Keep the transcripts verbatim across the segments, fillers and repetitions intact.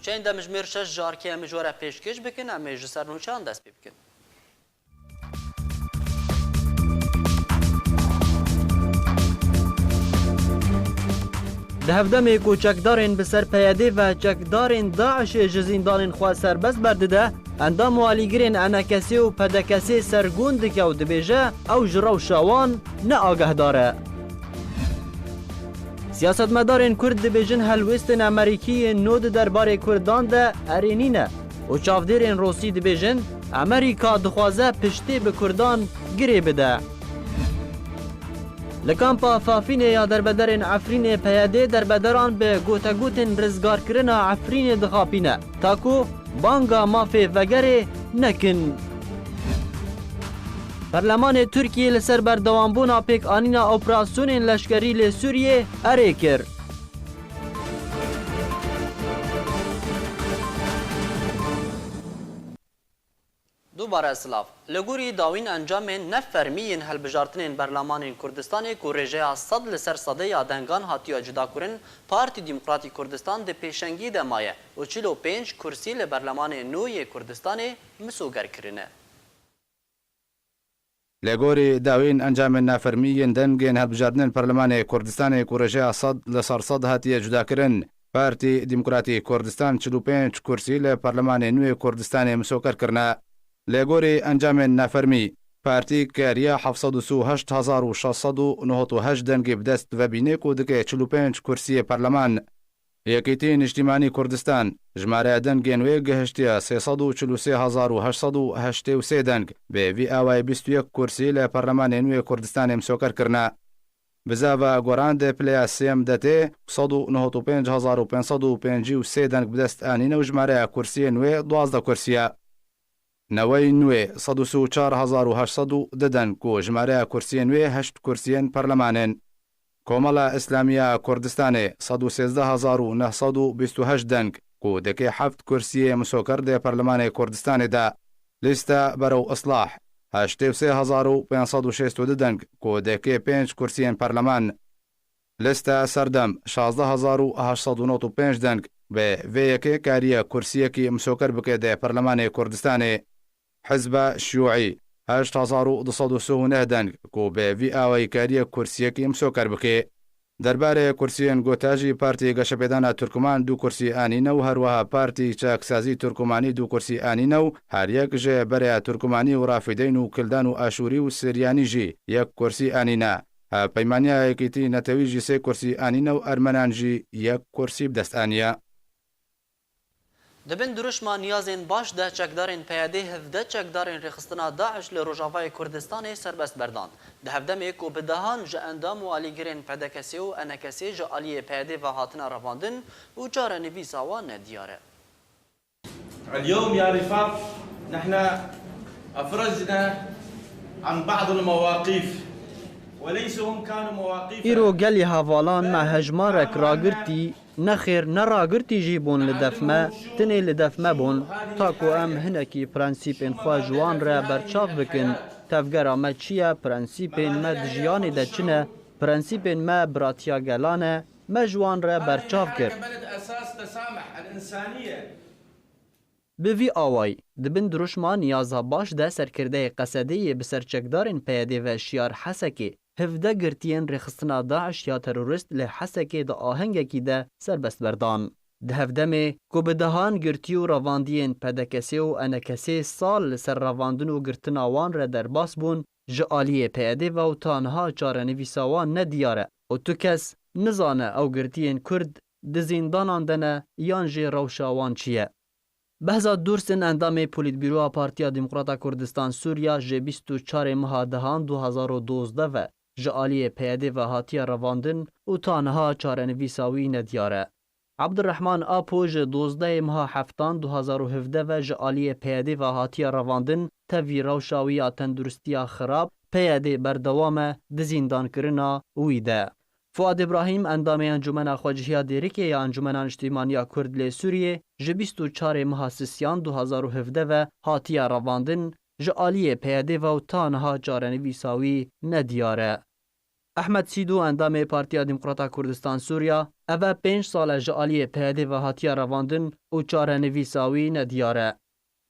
Çend demjimêr şeş jarkê em ji we re pêşkêş bikin, em ê ji ser nûçeyan dest pê bikin. Di hevdemê ku çekdarên bi ser P Y D ve çekdarên DAIŞê ji zîndanên xwe serbest berdide, endam û alîgirên ENKSê û PDKSê sergûn dike û dibêje, ew ji rewşa wan ne agehdar e. Siyasetmedarên Kurd dibêjin helwêstên Amerîkî yên nû di derbarê Kurdan de erê nîne û çavdêrên Rûsî dibêjin, Amerîka dixwaze piştê bi Kurdan girê bide. Li kampa Fafînê ya derbederên Efrînê P Y D derbederan bi gotegotên rizgarkirina Efrînê dixapîne, ta ku banga mafê vegerê nekin. Perlemanê Tirkiyê li ser berdewambûna pêkanîna operasyonên leşkerî li Sûriyê erê kir. Dubare silav. Li gorî dawîn encamên nefermî yên hilbijartinên berlamanên Kurdistanê ku rêjeya sed li ser sedê ya dengan hatiye cudakirin, Partî Demokratîk Kurdistan di pêşengî de maye û çil û pênc kursî li berlemanê nû yê Kurdistanê misoger kirine. Li gorî dawîn encamên nefermî yên dengên hilbijartinên Perlemanê Kurdistanê ku rêjeya sed li ser sed hatiye cudakirin, Partî Demokratîk Kurdistan çil û pênc kursî li Perlemanê nû yê Kurdistanê misoker kirine. Li gorî encamên nefermî, partî kariye heft sed û sî û heşt hezar û şeş sed û nod û heşt dengê bi dest ve bîne ku dike çil û pênc kursiyê perleman. Yekîtî Niştîmanî Kurdistan, jimareya dengên wê gihiştiye sê sed û çil û sê hezar û heşt sed û heştê û sê deng, bi vî awayî bîst û yek kursî li Perlemanê nû yê Kurdistanê misoker kirine. Bizava goran di pileya sêyem de tê, sed û nod û pênc hezar û pênc sed û pêncî û sê deng bi dest anîne û jimareya kursiyên wê duwazdeh kursî ye. Newey nû yê sed û sî û çar hezar û heşt sed û du deng ku jimareya kursiyên wê heşt kursiyên perleman in. Komela Îslamî ya Kurdistanê sed û sêzdeh hezar û neh sed û bîst û heşt deng ku dike heft kursiyê misoker di Perlemanê Kurdistanê de. Lîsta Berew Islah heştê û sê hezar û pênc sed û şêst û du deng ku dike pênc kursiyên perleman. Lîsta Serdem şazdeh hezar û heşt sed û nod û pênc deng bi vê yekê kariye kursiyekî misoker bike di Perlemanê Kurdistanê. Hizba Şiûî heşt hezar û du sed û sî û neh deng ku bi vî awayî kariye kursiyekî misoker bike. Derbarê kursiyên gota jî Partî Geşepêdana Turkuman du kursî anîne û herweha Partî Çaksazî Turkumanî du kursî anîne û her yek ji Bereya Turkumanî û Rafîdeyn û Kildan û Aşûrî û Siryanî jî yek kursî anîne. Hevpeymaniya Yekîtî Netewî jî sê kursî anîne û Ermenan jî yek kursî bi dest aniye. Di bin dirûşma niyazên baş de çekdarên P Y D hevdeh çekdarên rêxistina DAIŞ li Rojavayê Kurdistanê serbest berdan. Di hevdemê ku bi dehan ji endam û alîgirên PDKSê û ENKSê ji aliyê P Y D ve hatine revandin û çarenivîsa wan ne diyar e. اليوم يا رفاق، نحن أفرجنا عن بعض المواقف، وليس هم كانوا مواقف. Îro gelî hevalan me hejmarek ragirtî, nexêr ne ragirtî jî bûn li def me, tinê li def me bûn, ta ku em hinekî prensîpên xwe ji wan re berçav bikin. Tevgera me çi ye, prensîpên me di jiyanê de çi ne, prensîpên me biratiya gelan e, me ji wan re berçav kir. Bi vî awayî, di bin dirûşma niyaza baş de serkirdeyê Qesedê yê bi ser çekdarên P Y D ve Şiyar Hesekê, hevdeh girtiyên rêxistina DAIŞ ya terorîst li Hesekê di ahengekî de serbest berdan. Di hevdemê ku bi dehan girtî û revandiyên PDKSê û ENKSê sal li ser revandin û girtina wan re derbas bûn, ji aliyê P Y D ve û ta niha çarenivîsa wan ne diyar e û tu kes nizane ew girtiyên Kurd di zîndanan de ne yan jî rewşa wan çi ye. Behzat Dursin, endamê Polîtbîroya Partiya Demokrata Kurdistan Sûriya, ji bîst û çarê meha dehan du hezar û dozdeh ve ji aliyê P Y D ve hatiye revandin û ta niha çarenivîsa wî nediyar e. Abdurrahman Apo ji dozdehê meha heftan du hezar û hevdeh ve ji aliyê P Y D ve hatiye revandin, tevî rewşa wî ya tenduristiya xirab, P Y D berdewam e di zîndankirina wî de. Fuad Îbrahîm, endamê Encûmena Xwecihiya Dêrikê ya Encûmena Niştîmaniya Kurd lê Sûriyê, ji bîst û çarê meha Sisiyan du hezar û hevdeh ve hatiye revandin, ji aliyê P Y D ve û ta niha çarenivîsa wî nediyar e. Ehmed Sîdo, endamê Partiya Demokrata Kurdistan Sûriya, ev e pênc sal e ji aliyê P Y D ve hatiye revandin û çarenivîsa wî nediyar e.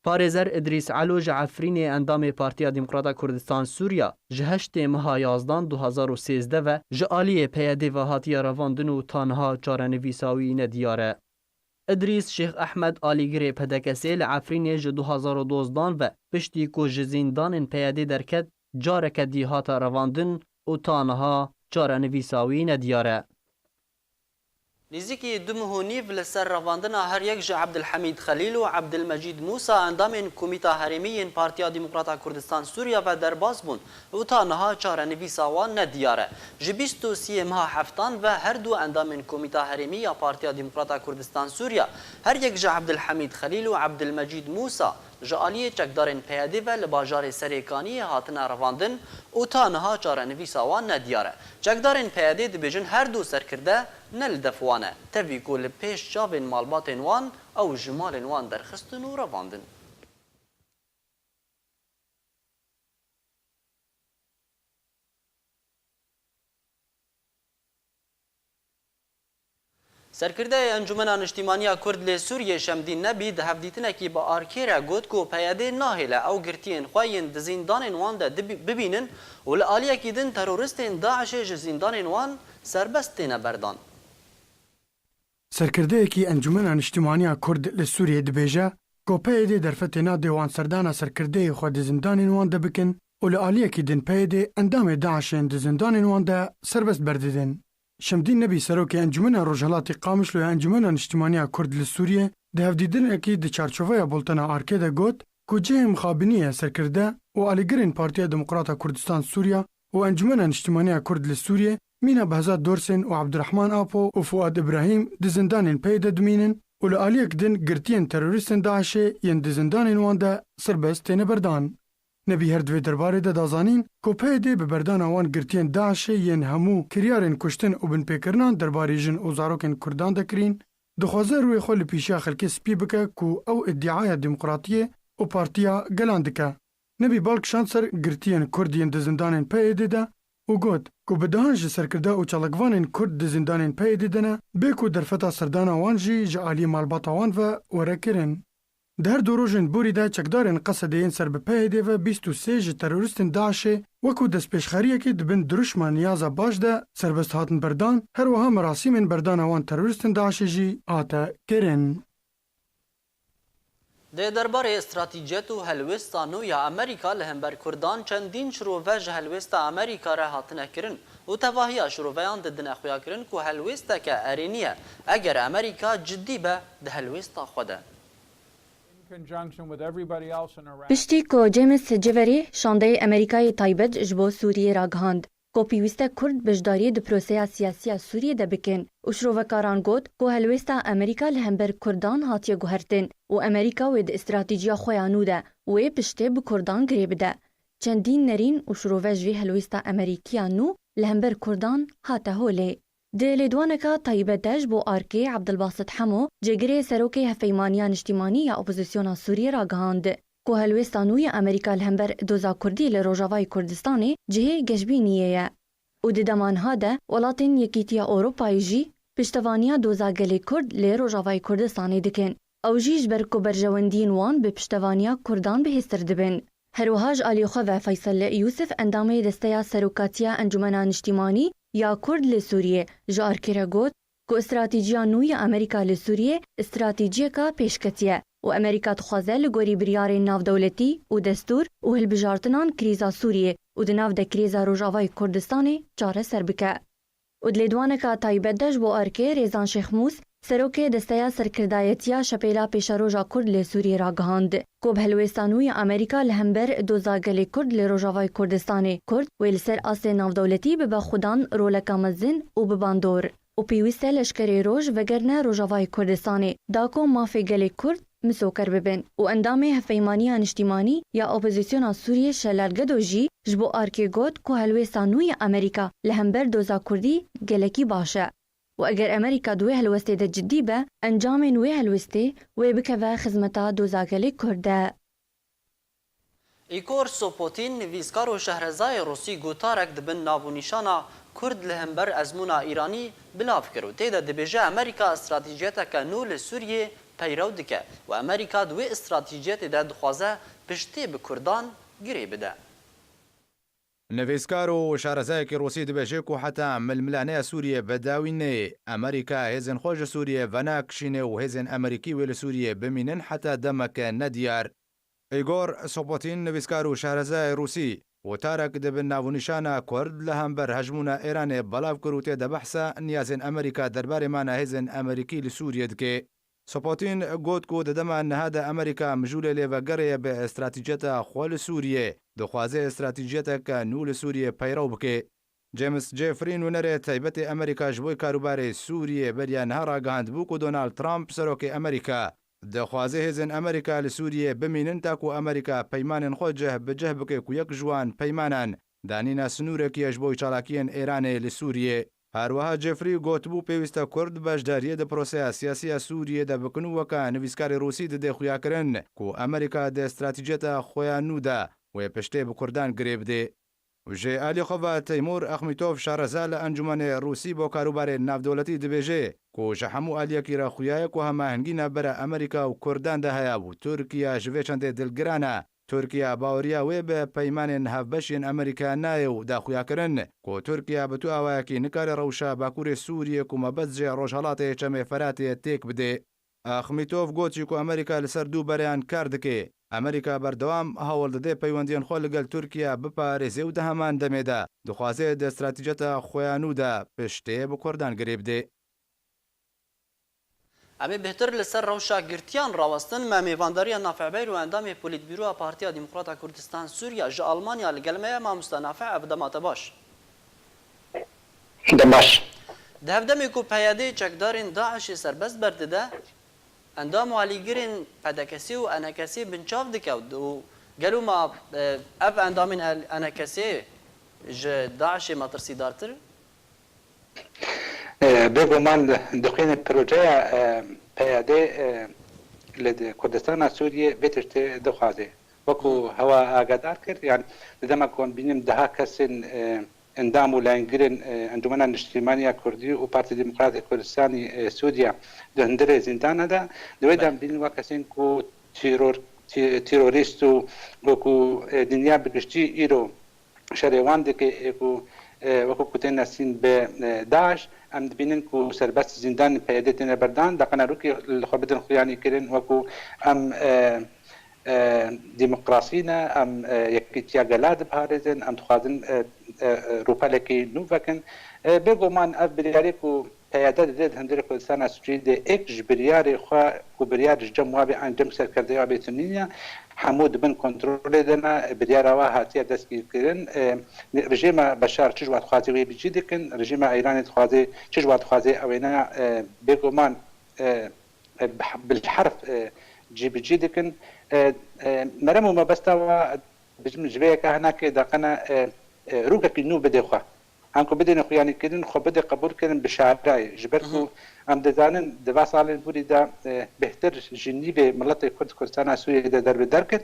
Parêzer Idrîs Elo ji Efrînê, endamê Partiya Demokrata Kurdistan Sûriya, ji heştê meha yazdan du hazar û sêzdeh ve ji aliyê P Y D ve hatiye revandin û ta niha çarenivîsa wî nediyar e. Idrîs Şêx Ehmed, alîgirê P D K S'ê li Efrînê ji du hazar û dozdan ve, piştî ku ji zîndanên P Y D derket, careke dî hate revandin û ta niha çarenivîsa wî nediyar e. Nêzîkî du meh û nîv li ser revandina her yek ji Ebdilhemîd Xelîl û Ebdilmecîd Mûsa, endamên Komîta Herêmî yên Partiya Demokrata Kurdistan Sûriya ve derbas bûn û ta niha çarenivîsa wan nediyar e. Ji bîst û siyê meha heftan ve her du endamên Komîta Herêmî ya Partiya Demokrata Kurdistan Sûriya, her yek ji Ebdilhemîd Xelîl û Ebdilmecîd Mûsa, ji aliyê çekdarên P Y D ve li bajarê Serêkaniyê hatine revandin û ta niha çarenivîsa wan nediyar e. Çekdarên P Y D dibêjin her du serkirde ne li def wan e, tevî ku li pêş çavên malbatên wan ew ji malên wan derxistin û revandin. Serkirdeyê Encûmena Niştîmaniya Kurd lê Sûriyê Şemdîn Nebî di hevdîtinekî bi Arkê re got ku P Y D nahêle ew girtiyên xwe yên di zîndanên wan de dibi-, bibînin û li aliyekî din teroristên DAIŞê ji zîndanên wan serbest têne berdan. Serkirdeyekî Encûmena Niştîmaniya Kurd li Sûriyê dibêje ku P Y D derfetê nade wan serdana serkirdeyê xwe di zindanên wan de bikin û li aliyekî din P Y D endamê DAIŞ'ên di zindanên wan de serbest berdidin. Şemdîn Nebî, serokê Encûmena Rojhilatê Qamişlo ya Encûmena Niştîmaniya Kurd li Sûriyê, di hevdîtinekî di çarçoveya bultena Arkê de got ku cihê mixabinî ye serkirde û alîgirên Partiya Demokrata Kurdistan Sûriya û Encûmena Niştîmaniya Kurd li Sûriyê mîna Behzat Dorsên û Abdurrahman Apo û Fuad Ibrahîm di zindanên P Y D de dimînin û li aliyek din girtiyên terorîstên DAIŞ'ê yên di zindanên wan de serbest têne berdan. Nebî her di vê derbarê de da zanîn ku P Y D bi berdana wan girtiyên DAIŞ'ê yên hemû kiryarên kuştin û binpêkirinan derbarê jin û zarokên Kurdan de kirîn, dixwaze rûyê xwe li pêşiya xelkê spî bike ku ew îdiaya demokratiyê û partiya gelan dike. Nebî bal kişand ser girtiyên Kurd yên di zindanên P Y D de û got ku bi dehan ji serkirde û çalakvanên Kurd di zindanên P Y D de ne, bê ku derfeta serdana wan jî ji aliyê malbata wan ve were kirin. Di her du rojên borî de çekdarên Qesedê yên ser bi P Y D ve bîst û sê ji terorîstên DAIŞ'ê wekû destpêşxeriyekê di bin dirûşma niyaza baş de serbest hatin berdan, her wiha merasîmên berdana wan terorîstên DAIŞ'ê jî hate kirin. Di derbarê stratîciyet û helwêsta nû ya Amerîka li hember Kurdan çendîn şirove ji helwêsta Amerîka re hatine kirin û tevahiya şiroveyan didine xuyakirin ku helwêsteke erênî ye eger Amerîka cidî be di helwêsta xwe de. Piştî ku James Jiverî, şandeyê Amerîkayê taybet ji bo Sûriyê ragihand, ku pêwîst e Kurd beşdariyê di proseya siyasî ya Sûriyê de bikin û şirovekaran got ku helwêsta Amerîka li hember Kurdan hatiye guhertin û Amerîka wê di stratîciya xwe ya nû de wê piştê bi Kurdan girê bide. Çendîn nerîn û şirove ji vê helwêsta Amerîkî ya nû li hember Kurdan hate holê. Di lêdwaneka taybet de ji bo Arkê, Abdulbasit Hemo, cêgirê serokê Hevpeymaniya Niştîmanî ya Opozisyona Sûriyê ragihand ku helwêsta nû ya Amerîka li hember doza Kurdî li Rojavayê Kurdistanê cihê geşbîniyê ye û di dema niha de welatên Yekîtiya Ewropayê jî piştevaniya doza gelê Kurd li Rojavayê Kurdistanê dikin. Ew jî ji ber ku berjewendiyên wan bi piştevaniya Kurdan bihêztir dibin. Her wiha ji alî xwe ve Feysel Yûsif, endamê Desteya Serokatiya Encûmena Niştîmanî ya Kurd li Sûriyê, ji Arkê re got ku stratîciya nû ya Amerîka li Sûriyê stratîciyeka pêşketî ye û Amerîka dixwaze li gorî biryarên navdewletî û destûr û hilbijartinan krîza Sûriyê û di nav de krîza Rojavayê Kurdistanê çareser bike. Û di lêdwaneka taybet de ji bo Arkê, Rêzan Şêxmûs, serokê Desteya Serkirdayetiya Şepêla Pêşeroja Kurd li Sûriyê ragihand ku bi helwêsta nû ya Amerîka li hember doza gelê Kurd li Rojavayê Kurdistanê, Kurd wê li ser astê navdewletî bibe xudan roleka mezin û bi bandor û pêwîst e leşkerê roj vegerine Rojavayê Kurdistanê da ku mafê gelê Kurd misoker bibin û endamê Hevpeymaniya Niştîmanî ya Opozisyona Sûriyê Şelal Gedo jî ji bo Arkê got ku helwêsta nû ya Amerîka li hember doza Kurdî gelekî baş e û eger Amerîka di wê helwestê de cidî be, encamên wê helwestê wê bikeve xizmeta doza gelê Kurd de. Îgor Sopotin, nivîskar û şehrezayê Rûsî, gotarek di bin nav û nîşana Kurd li hember ezmûna Îranî bilav kir û tê de dibêje Amerîka stratejiyeteke nû li Sûriyê peyrew dike û Amerîka di wê stratejiyetê de dixwaze piştê bi Kurdan girê bide. Nivîskar û şarezayekî Rûsî dibêje ku heta milmilaneya Sûriyê bi dawî neyê, Amerîka hêzên xwe ji Sûriyê venakişîne û hêzên Amerîkî wê li Sûriyê bimînin heta demeke nediyar. Îgor Sopotin, nivîskar û şarezayê Rûsî, gotarek di bin navnîşana Kurd li hember hejmûna Îranê belav kir û tê de behsa niyazên Amerîka derbarê mana hêzên Amerîkî li Sûriyê dike. Sopotin got ku di dema niha de Amerîka mijûlê lê vegerê ye bi stratejiyeta xwe li Sûriyê, dixwaze stratejiyeteke nû li Sûriyê peyrew bike. James Jeffrey, nûnerê taybetê Amerîka ji bo karûbarê Sûriyê, beriya niha ragihandibû ku Donald Trump, serokê Amerîka, dixwaze hêzên Amerîka li Sûriyê bimînin ta ku Amerîka peymanên xwe cih bi cih bike ku yek ji wan peymanan danîna sinûrekî ye ji bo çalakiyên Êranê li Sûriyê. Her wiha Jeffrey gotibû, pêwîst e Kurd beşdariyê di proseya siyasî ya Sûriyê de bikin û weke nivîskarê Rûsî didê xuyakirin ku Amerîka di stratejiyeta xwe ya nû de wê piştê bi Kurdan girê bidê. Û ji alî xwe ve Teymûr Axmîtov, şareza li Encûmenê Rûsî bo karûbarê navdewletî, dibêje ku ji hemû aliyekî re xuya ye ku hemahengî navbera Amerîka û Kurdan de heye û Tirkiye ji vê çendê dilgiran e. Tirkiye baweriya wê bi peymanên hevbeş yên Amerîka nayê û da xuyakirin ku Tirkiye bi tu awayekî nikare rewşa Bakurê Sûriyê ku mebest ji Rojhelatê Çemê Feratê ye têk bidê. Axmîtov got jî ku Amerîka li ser du bereyan kar dike. Amerîka berdewam hewl dide peywendiyên xwe li gel Tirkiye biparêze û di heman demê de dixwaze di stratejiyeta xwe ya nû de piştê bi Kurdan girê bide. Em ê bêhtir li ser rewşa girtiyan rawestin. Me mêvandariya Nafi'beyrû, endamê Polîtbîroya Partiya Demokrata Kurdistan Sûriya ji Almanya li gel me ye. Mamoste Nafi, ev dema te baş. Dem baş. Di hevdemê ku P Y D çekdarên DAIŞê serbest berdide, endam û alîgirên P D K S û E N K S binçav dike û gelo ma, e, ev endamên E N K S ji DAIŞê metirsîdartir? E, bêguman dixwîne projeya, e, P Y D, e, li di Kurdistana Sûriyê vê tiştê dixwaze. Wekû hewa agadar kir, yan di dema ku em bînin deha kesên, e, endam û lengirên, e, Encûmena Niştimanî ya Kurdî û Partî Demokratê Kurdistanî, e, Sûriye di hundirê zîndana de, di wê de em bînin wa kesên ku teror, te-, terorîst û wekû, e, dinya bi giştî îro şerê wan dike, ê ku, e, wekû ku tên nesîn bi, e, DAIŞ, em dibînin ku serbest zîndanên P Y D têne berdan, deqena rûkê li xwe bidin xuyanî kirin, wekû em, e, e, demokrasî ne, em, e, yekîtiya gela diparêzin, em dixwazin, e, e, e, rûpelekî nû vekin. E, bêguman ev biryarê ku P Y D dide di hundirê Kurdistana Sûriyê de êk ji biryarê xwe ku biryar ji cem wa bê an cem serkirdeya wa bê tunîne, hemû di bin kontrolê de ne, biryara wa hatiye destgîrkirin. E, rejîma Beşar çi ji wa dixwaze wê bi cî dikin, rejîma Îranê dixwaze çi ji wa dixwaze ew ê ne, e, bêguman, e, e, bi, bi herf, e, cî bi cî dikin. E, e, merem û mebesta wa bijim ji vê yeka hinakê deqena, e, e, rûkekî nû bide xwe. Em ku bidêne xuyanîkirin, xwe bide qebûlkirin bi şarayê. Ji ber ku em dizanin di va salên hûrî de, e, bêhtir ji nîvê miletê Kurd Kurdistana Sûriyê de derbider kir.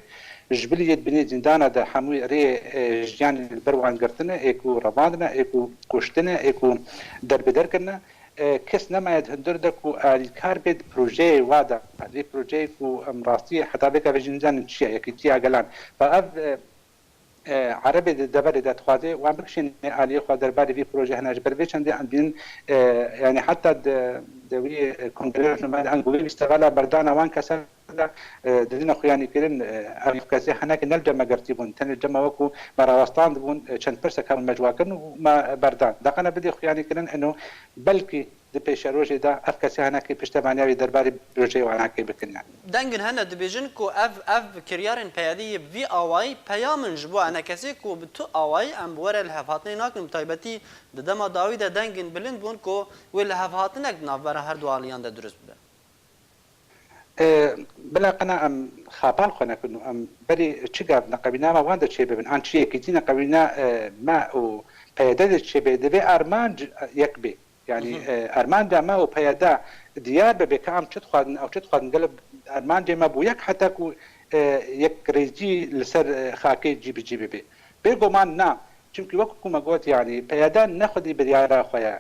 Ji bilî yê di binê zîndana de hemû rê, e, jiyanê li ber wan girtine, ê ku revandine, ê ku kuştine, ê ku derbider kirine. E, kes nemaye di hundir de ku alîkar bê di projeyê wa de. Vê projeyê ku em rastî heta vêka vê jî nizanin çi ye, yekîtiya gelan. Ve ev, e, e, Erebê di deverê de dixwaze wan bikişîne aliyê xwe derbarê vî projê hene. Ji ber vê çendê em dînin, e, yanî heta di, di wî, e, kongrê rojnameyan de em ku wê bîstevala berdana wan kesan de, e, didine xuyanîkirin, e, ev kesê henekê ne li cem me girtî bûn. Tenê li cem me wekû me rawestandibûn, e, çend pirsek hebûn me ji wan kirin û me berdan. Deqena bidê xuyanîkirin eno belkî di pêşerojê de ev kesê henekê piştevaniya wî derbarê projeyê wan henekê bikin. Dengin hene dibêjin ku ev, ev kiryarên P Y D'yê bi vî awayî peyam in ji bo E N K S'ê ku bi tu awayî em bi we re lihevhatinê nakin, bi taybetî di dema dawî de dengên bilind bûn ku wê lihevhatinek di navbera her du aliyan de dirust bibe. E, bila qena em xapal xwe nekin û em berî çi gav neqewîna me wan de çêbibin, an çi yekîtî neqewîna, e, me û P Y D de çêbê, divê armanc yek bê. Yanî, Hı hı. e, armanca me û P Y D diyar bibe ka em çi dixwazin, ew çi dixwazin. Gelo armancê me bû yek heta ku, e, yekrêzî li ser, e, xakê cî bi cî bibe? Bêguman na. Çimkî wekî ku me got, yanî P Y D ne xwedî biryara xwe ye.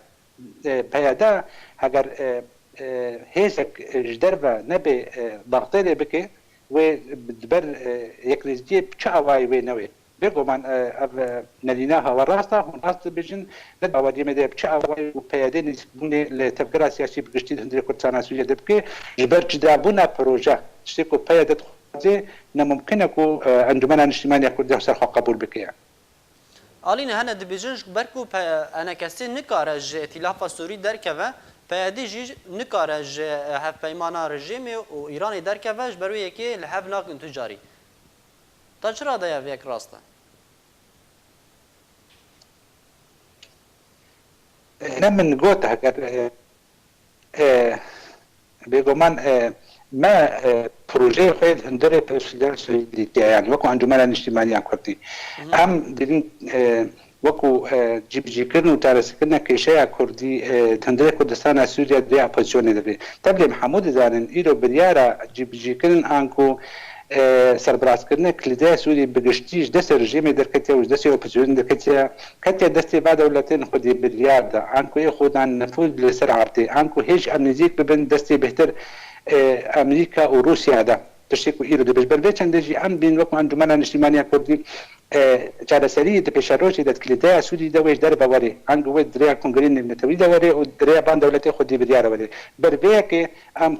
E, P Y D heger, e, e, hêzek ji derve nebê, e, daxtêrê bike, wê di ber, e, yekrêziyê bi çi awayî wê newê? Bêguman, e, ev, e, Nerîna Hawa rast e, hûn rast dibêjin, ne di awariyê me de bi çi awayî û P Y D nêzîkbûnê li tevgera siyasî bi giştî di hundirê Kurdistana Sûriyê de bike, ji ber cudabûna proje, tiştê ku P Y D dixwaze, ne mumkin e ku, e, Encûmena Niştîmaniya Kurdî ser xwe qebûl bike. Alîne hene dibêjin, ji ber ku P-, E N K S nikare ji Îtîlafa Sûrî derkeve, P Y D jî nikare ji hevpeymana rejîmê û Îranê derkeve, ji ber wê yekê li hev nakin tu carî. Te çi raye daye vê yek rast e? Ne min got, heger, e, e, bêguman, e, me, e, projeyê xwe di hundirê P S D sûrî dîtiye, yanî wekî Encûmena Niştîmaniya Kurdî. Em dibîn, e, wekî, e, cîbicîkirin û çareserkirina kêşeya Kurdî, e, di hundirê Kurdistana Sûriye di vê opozisyonê de be. Tevlî em hemû dizanin, îro biryara cîbicîkirin anku, e, serbirazkirina kilîdeya Sûrî bi giştî ji destê rejîmê derketiye û ji destê opozisyonê derketiye, ketiye destê va dewletên xwedî biryar de, anku ê xwedan nifûz li ser erdê, anku hêj em nêzîk bibin destê bêhtir, e, Amerîka û Rûsya de. Tiştê ku îro dibêje. Ber vê çendê jî em bîn wekî Encûmena Niştîmaniya Kurdî, e, çareserî di pêşerojê de di kilîdeya Sûrî de wê ji derve were. Ango wê di rêya Kongreyê Nêvnetewî de were û di rêya van dewletê xwedî biryar were. Ber vê yekê em,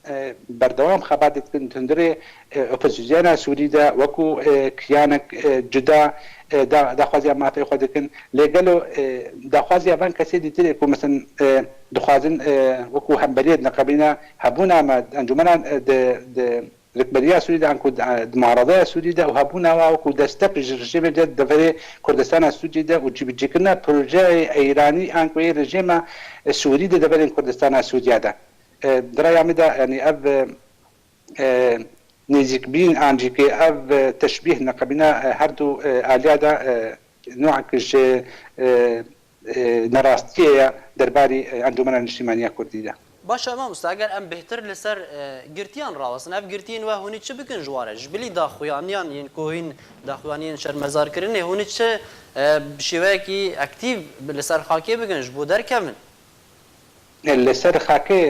e, berdewam xebatê dikin di hundirê, e, opozisyona Sûrî de wekî, e, kiyanek, e, cuda, e, da, daxwaziya mafê xwe dikin. Lê gelo, e, daxwaziya van kesê dîtirê ku, mesela, e, dixwazin, e, wekî hemberiyê di neqebîna hebûna me di encûmena, e, di, di rikberiya Sûrî de, anku di, di muaredeya Sûrî de û hebûna wa wekî destek ji rejîmê de di deverê Kurdistana Sûrî de û cîbicîkirina projeyê Îranî anku yê rejîma, e, Sûrî di deverên Kurdistana Sûriye de. E, di raya min de, yanî ev, e, e, nêzîkbîn an jî ke ev, e, teşbîh neqebîna, e, her du, e, aliya de, e, nûek ji, e, e, nerastiyê ye derbarî, e, Encûmena Niştîmaniya Kurdî de. Baş e mamoste, eger em bêhtir li ser, e, girtiyan rawestin, ev girtiyên we hûnî çi bikin ji wan re? Ji bilî daxuyaniyan yên ku hîn daxuyaniyên şermezarkirinê hûnî çi, e, bi şêweyekî aktîf li ser xakê bikin ji bo derkevin? Li ser xakê,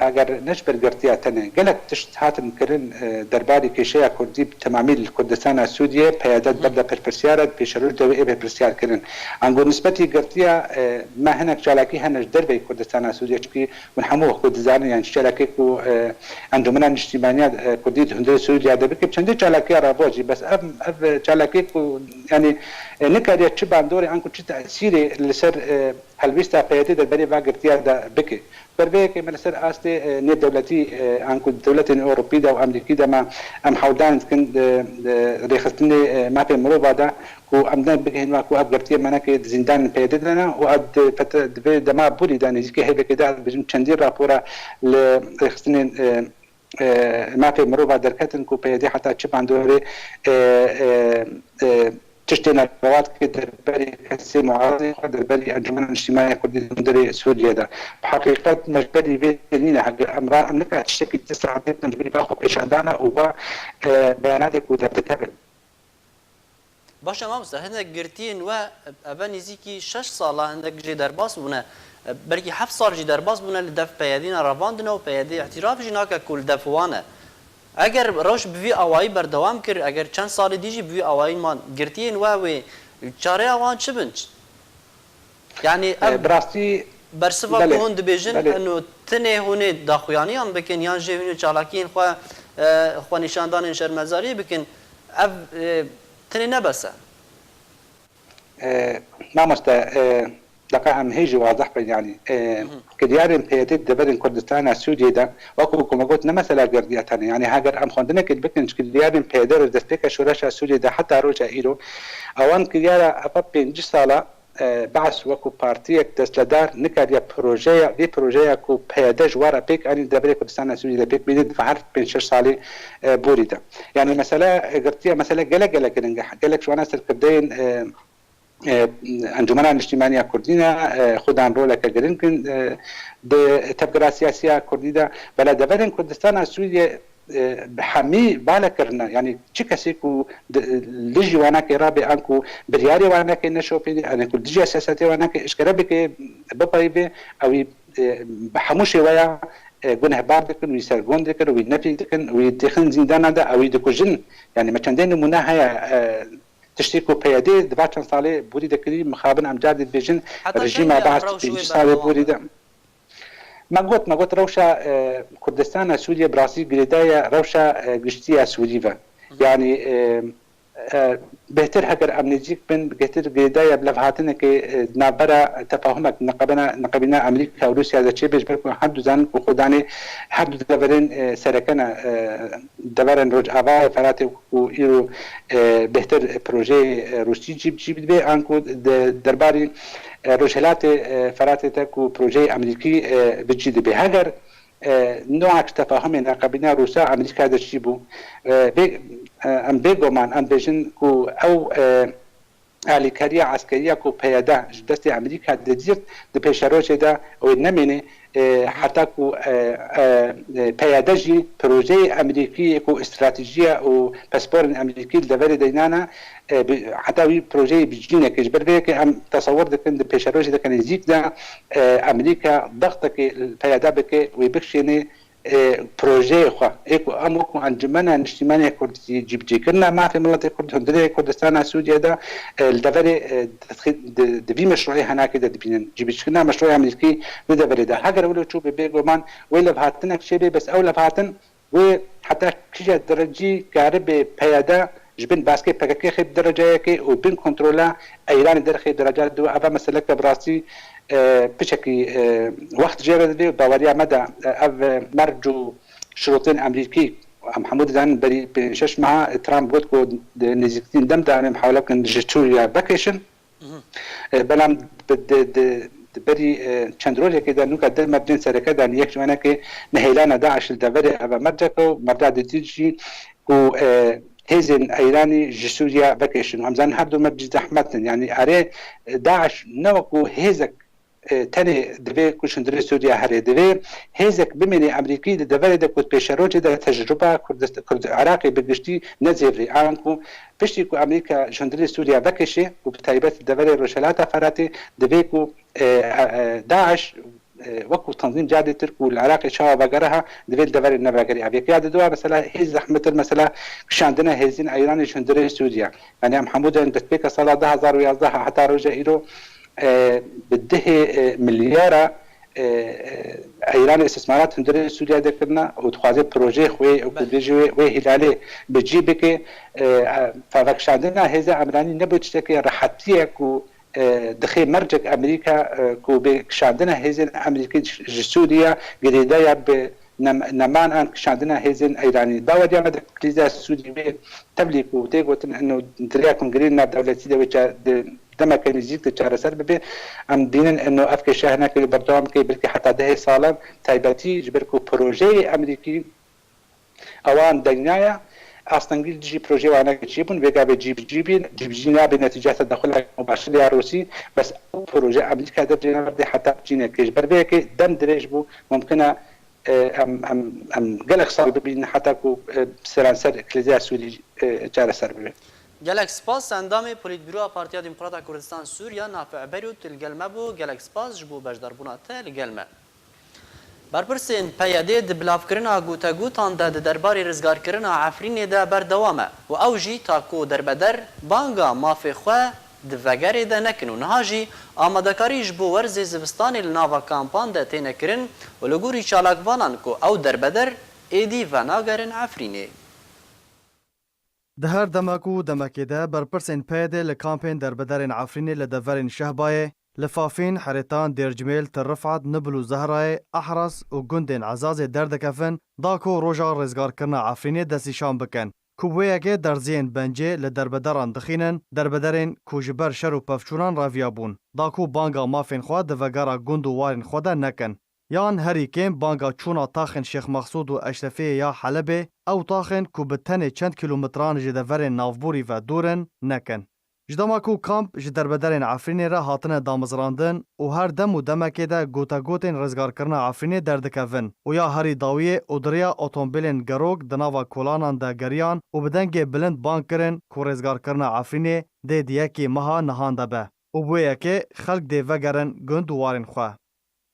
eger ne ji ber girtiya tenê, gelek tişt hatin kirin, e, derbarî kêşeya Kurdî bi temamî li Kurdistana Sûriyê, P Y D di ber de berpirsiyar e, di pêşeroj de wê ê berpirsiyar kirin. Ango nisbetî girtiya, e, me hinek çalakî hene ji derveyî Kurdistana Sûriyê, çimkî hûn hemû wek ku dizanin, yanî çi çalakî ku, e, Encûmena Niştîmaniya, e, Kurdî di hundirê Sûriya de bike, bi çendê çalakiya rabû jî, bes ev, ev çalakî ku, yanî, e, nikariye çi bandorê ango çi tesîrê li ser, e, helwêsta P Y D derbarê va girtiya de bike. Ber vê yekê me li ser astê, e, nêvdewletî, e, anku dewletên Ewropî de û Amerîkî de me, em hewldan dikin di, di rêxistinê, e, mafê mirova de ku em ne bigihên wa ku ev girtiyê me neke di zîndanên P Y D de ne û ev di pete, di vê dema borî de nêzîkî heyvekê de ez dibêjim çendî rapora li rêxistinên, e, e, mafê mirova derketin ku P Y D heta çi bandorê, e, e, e, tiştê nerewat ke derberî kesê muaredê xwe derberî Encûmena Niştîmaniya Kurdî di hundirê Sûriyê de. Bi heqîqet me ji berî vê nîne, heger em ra em nikare tiştekî ti saetê bikin ji berî va xwe pêşandana û va, e, beyanatê ku derdikevin. Baş e mamoste, hinek girtiyên we eve nêzîkî şeş sal e, hinek jê derbas bûne, belkî heft sal jî derbas bûne li dev P Y D'yê ne revandine û P Y D îtiraf jî nake ku li dev wan e. Eger rewş bi vî awayî berdewam kir, eger çend salê dî jî bi vî awayî man, girtiyên we wê çareya wan çi bin? Yanî ev Bi rastî bersiva ku hûn dibêjin, eno tinê hûn ê daxuyaniyan bikin yan jî hûn ê çalakiyên xwe, e, xwenîşandanên şermezariyê bikin, ev, e, tinê ne bes e. E, mamoste, e, deqa em hê jî wazeh bin, yanî, e, kiryarên P Y D di deverên Kurdistana Sûriyê de, wekî ku me got, ne mesela girdiya tenê. Yanî heger em xwendinekê bikin ji kiryarên P Y D re destpêka şoreşa Sûriyê de heta roja îro, ewan kiryara ev pêncî sala, e, Be'es wekî partiyek destledar nikariye projeya, vê projeya ku P Y D ji wan re pêk anî di deverê Kurdistana Sûriyê de pêk bîne di her pênc şeş salê, e, borî de. Yanî mesele, e, girtiye mesele gelek gelek giring e. Gelek ji wana serkirdeyên, e, e, Encûmena Niştîmaniya Kurdî ne, e, xwedan roleke giring in, e, di tevgera siyasiya Kurdî de. Bela deverên Kurdistana Sûriyê e, bi hemî bale kirine. Yanî çi kesê ku di, li dijî wanakê rabe, an ku biryarê wanakê neşopîne, an ku dijî siyasetê wanakê eşkere bike, bipeyivê, ewî, e, bi hemû şêweya, e, gunehbar dikin, wî sergon dikin, wî nefî dikin, wî dixin zîndana de, ewî dikujin. Yanî me çendê nimûne heye, e, tiştê ku P Y D di va çend salê borî de kirî, mixabin em car dibêjin, Heta rejîma çend Baas rewş di pêncî wê salê berdewam borî be? de. Me got, me got rewşa, e, Kurdistana Sûriye bi rastî girêdayî ye rewşa, e, giştî ya Sûrî ve. Yanî, e, e, bêhtir heger em nêzîk bin, bêhtir girêdayî ye bi levhatinekê, e, di navbera tefahumek, neqebena, neqebîna Amerîka û Rûsya de çêbe, ji ber ku her du zanin ku xwedanê her du deverên, e, sereke ne, e, deverên Rojavayê Feratê ku îro, e, bêhtir projeyê, e, Rûsî cî bi cî dibe, an ku di derbarî, e, Rojhilatê, e, Feratê de ku projeyê Amerîkî, e, bi cî dibe. Heger, e, noa ji tefahumê neqebîna Rûsa Amerîka de çî bû, e, bê, e, em bêguman em bêjin ku ew, e, alîkariya eskeriya ku P Y D ji destê Amerîka didîrt, di pêşerojê de wê nemêne, e, heta ku, e, e, e, P Y D jî projeyê Amerîkî ku stratejiya û pisporên Amerîkî li deverê de înane, e, bi, heta wî projeyê bi cî neke. Ji ber vê yekê em tesewir dikin di pêşerojê de ke nêzîk de, e, Amerîka dextekê li P Y D bike, wê bikişêne, e, projeyê xwe, ê ku em wekû Encumena Niştîmanê Kurdî, cîbicîkirina mafê miletê Kurd, hundirê Kurdistana Sûriye de, e, li deverê, e, di, di, di vî meşrûyê henakê de dibînin. Cîbicîkirina meşrûyê Amerîkî di deverê de. Heger wilo çû be, bêguman wê levhatinek çêbe, bes ew levhatin wê heta kîja derecî karibe P Y D ji bin baskê P K K xê bi dereceyekê û bin kontrola Îranê derxê dereca du. Eva meseleke bi rastî, e, piçekî, e, wext jê re divê û baweriya me de, e, ev, e, merc û şirûtên Amerîkî, em hemû dizanin berî pênc şeş meha, e, Trump got ku di nêzîktirîn dem de em ê muhawele bikin ji Sûriye vekêşin. E, belam bi, di, di, di berî, e, çend rojekê de nûka di mercên sereke de yek ji wenekê nehêlana DAIŞ li deverê eve merceke û merca dîtî jî ku, e, hêzên Îranî ji Sûriye vekêşin. Em zanin her du mercî zehmet in. Yanî erê, e, DAIŞ ne wekû hêzek, e, tenê divê ku ji hundirê Sûriye herê. Divê hêzek bimîne Amerîkî di deverê de ku di pêşerojê de tecruba Kurdist-, Kurd-, Iraqê bi giştî nezêvrê. An ku piştî ku Amerîka ji hundirê Sûriye vekişê û bi taybet li deverê Rojhilata Feratê divê ku, e, e, e, DAIŞ, e, wekû tanzîm carê tir ku li Iraqê çawa vegeriha, divê li deverê nevegerî. Ev yek ya diduwa mesela hêz zehmetir mesela kişandina hêzên Îranê ji hundirê Sûriye. Yanî em hemû din destpêka sala du hazar û yazdeh heta roja îro, e, bi dehê, e, milyara, e, e, Îranê îstismarat hundirê Sûriye de kirine û dixwaze projeyê xwe û ku Belê. bêjî wê, wê hîlalê bi cî bike. E, e, vekişandina hêza Îranî nebû tiştekî rehetî ye ku, e, dixê mercek Amerîka, e, ku bê kişandina hêzên Amerîkî ji, ji Sûriye girêdayî ye bi nem-, neman an kişandina hêzên Îranî. Baweriya me di krîza Sûrî wê tevlî ku tê gotin eno diriya kongreyên navdewletî de wê ça-, di demeke nêzîk de çareser bibe. Em dînin eno ev kêşe hinekê berdewam bike, belkî heta dehê salan, taybetî ji ber ku projeyê Amerîkî ewan dengnaye, astengî dijî projeyê wan neke çêbûn, vê gavê cî bi cî bîn, cî bi cî nabe netîce tedexulek mubaşir ya Rûsî, bes ew proje Amerîka dercê naverdê heta cînekê. Ji ber vê yekê dem dirêj bû, mumkin e, e, em, em, em gelek sal bibînin heta ku, e, seranser krîza Sûrî, e, çareser bibe. Gelek spas endamê Polîtbîroya Partiya Demokrata Kurdistan Sûriye Nafiq Berû tu li gel me bû. Gelek spas ji bo beşdarbûna te li gel me. Berpirsên P Y D di bilavkirina gotegotan de di derbarê rizgarkirina Efrînê de berdewam e û ew jî ta ku derbeder banga mafê xwe di vegerê de nekin û niha jî amadekarî ji bo werzê zivistanê li nava kampan de têne kirin û li gorî çalakvanan ku ew derbeder êdî venagerin Efrînê. Di her demek û demekê de berpirsên P Y D li kampên derbederên Efrînê li deverên Şehbayê, li Fafîn, Herêtan, Dêrcmêl, Til Rifat, Nibil û Zehrayê, Ehras û gundên Ezazê derdikevin, da ku roja rêzgarkirina Efrînê destnîşan bikin, ku bi wê yekê derziyên bencê li derbederan dixînin, derbederên ku ji ber şer û pevçûnan reviyabûn, da ku banga mafên xwe di vegera gund û warên xwe de nekin. Yan herî kêm banga çûna taxên Şêx Mexsûd û Eşrefiyê ya Helebê, ew taxên ku bi tenê çend kîlometran ji deverên navborî ve dûr in, nekin. Ji dema ku kamp ji derbederên Efrînê re hatine damezrandin û her dem û demekê de gotegotên rizgarkirina Efrînê derdikevin û ya herî dawiyê û di riya otomobîlên gerok di nava kolanan de geriyan û bi dengê bilind bang kirin ku rizgarkirina Efrînê dê di yekê meha nihan de be û bi wê yekê xelk dê vegerin gund û warên xwe.